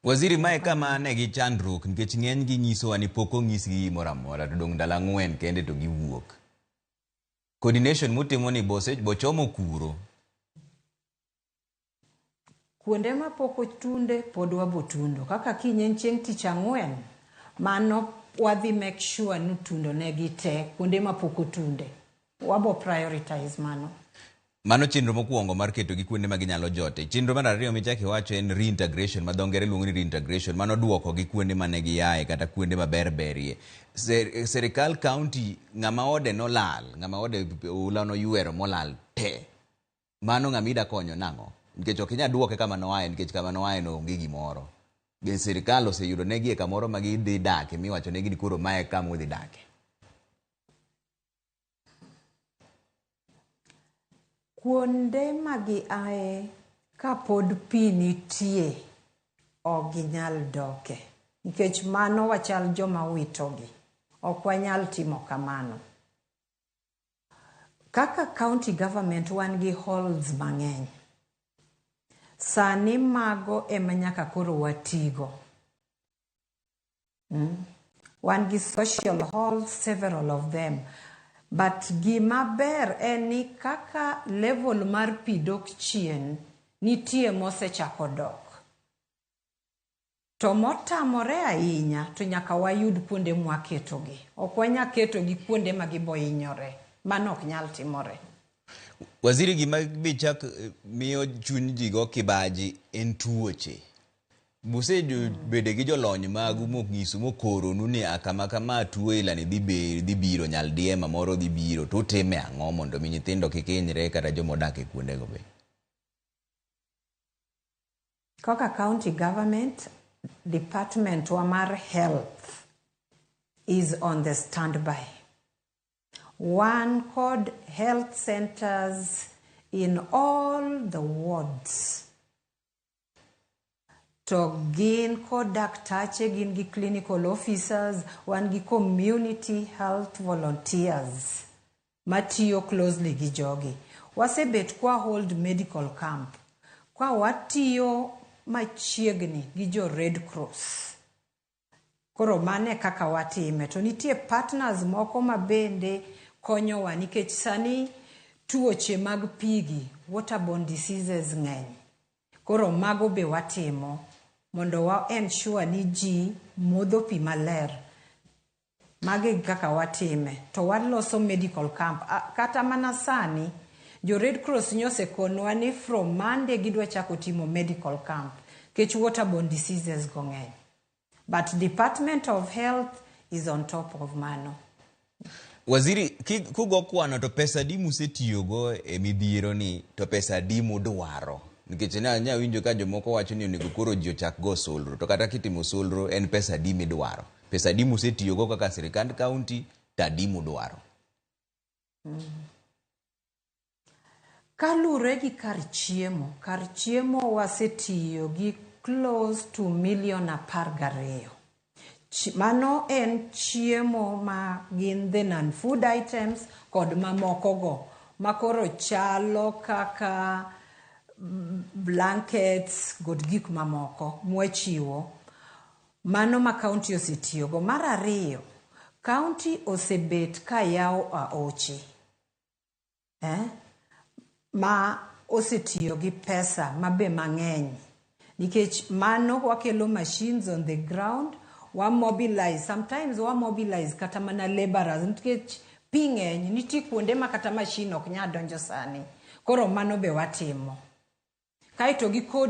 Waziri, mae kama ne gi chandruok nikech ng'eny gi nyisowa ni pok onyisgi gimoro amora to dong' ndalo 4 kende to giwuok. Coordination mutimo ni bose bochomo kuro. Kuonde ma pok otunde pod wabotundo. Kaka kiny en chieng' tich ang'wen, mano wadhi make sure ni tundo negi te kuonde ma pok otunde. Wabo prioritize mano. Mano chenro mokwongo mar ketogi kuonde ma ginyalo jote. Chenro mar ariyo michako iwacho en reintegration, ma dho ngere luongo ni reintegration. Mano duokogi kuonde mane giaye kata kuonde maber berie. Sirikal county ng'ama ode nolal, ng'ama ode oula noywero molal te. Mano ng'ama ida konyo nang'o? Nikech ok inyal duoke kama noaye nikech kama noaye no onge gimoro. Be sirikal oseyudo negi e kamoro ma gidhi dake miwacho negi ni koro mae kama udhi dake? Kuonde ma giaye kapod pi nitie ok ginyal doke. Nikech mano wachal joma witogi. Ok wanyal timo kamano. Kaka county government wan gi halls mang'eny. Sani mago ema nyaka koro watigo. Wan gi social halls, several of them. But gima ber en ni kaka level mar pi dok chien, nitie mosechako dok. To motamore ahinya to nyaka wayud kuonde mwaketogi. Ok wanyal ketogi kuonde ma gibohinyore. Mano ok nyal timore. Waziri, gima be chak miyo chuny ji go kibaji en tuoche. Musebedo gi jolony magu monyisu mokoronu ni a kama kama tuo ilani dhi biro nyaldiema moro dhi biro to utime ang'o mondo mi nyithindo kik hinyre kata jomodak e kuondego be? Kaka county government, department wa mar health is on the standby. Wan kod health centers in all the wards. To gin kod daktache, gin gi clinical officers, wan gi community health volunteers matiyo closely gi jogi. Wasebet kwa hold medical camp, kwa watiyo machiegni gi jo Red Cross. Koro mano e kaka watime. To nitie partners moko ma bende konyowa nikech sani tuoche mag pigi, waterborne diseases ng'eny. Koro mago be watimo mondo wa ensure ni ji modho pi maler. Mago e kaka watime. To waloso medical camp. Kata mana sani, jo Red Cross nyosekonwa ni from Monday gidwa chako timo medical camp nikech waterborne diseases go ng'eny. But Department of Health is on top of mano. Waziri, kugo kwano to pesa adi musetiyogo e midhiero ni to pesa adi mudwaro? Nikech ne awinjo ka jomoko wacho ni onego koro ji ochak go solro to kata kitimo solro en pesa adi midwaro? Pesa adi musetiyogo kaka sirikand county to adi mudwaro? Kalure gi kar chiemo wasetiyo gi close to 12 million. Mano en chiemo ma gin the non-food items kod mamoko go makoro chalo kaka blankets kod gik mamoko mwachiwo. Mano ma county osetiyogo. Mar ariyo, county osebet ka yawo aoche ma osetiyo gi pesa mabe mang'eny nikech mano wakelo machines on the ground, wa mobilize, sometimes wa mobilize kata mana laborers nikech pi ng'eny, nitie kuonde ma kata machine ok nyal donjo sani. Koro mano be watimo. Kaeto gi kodi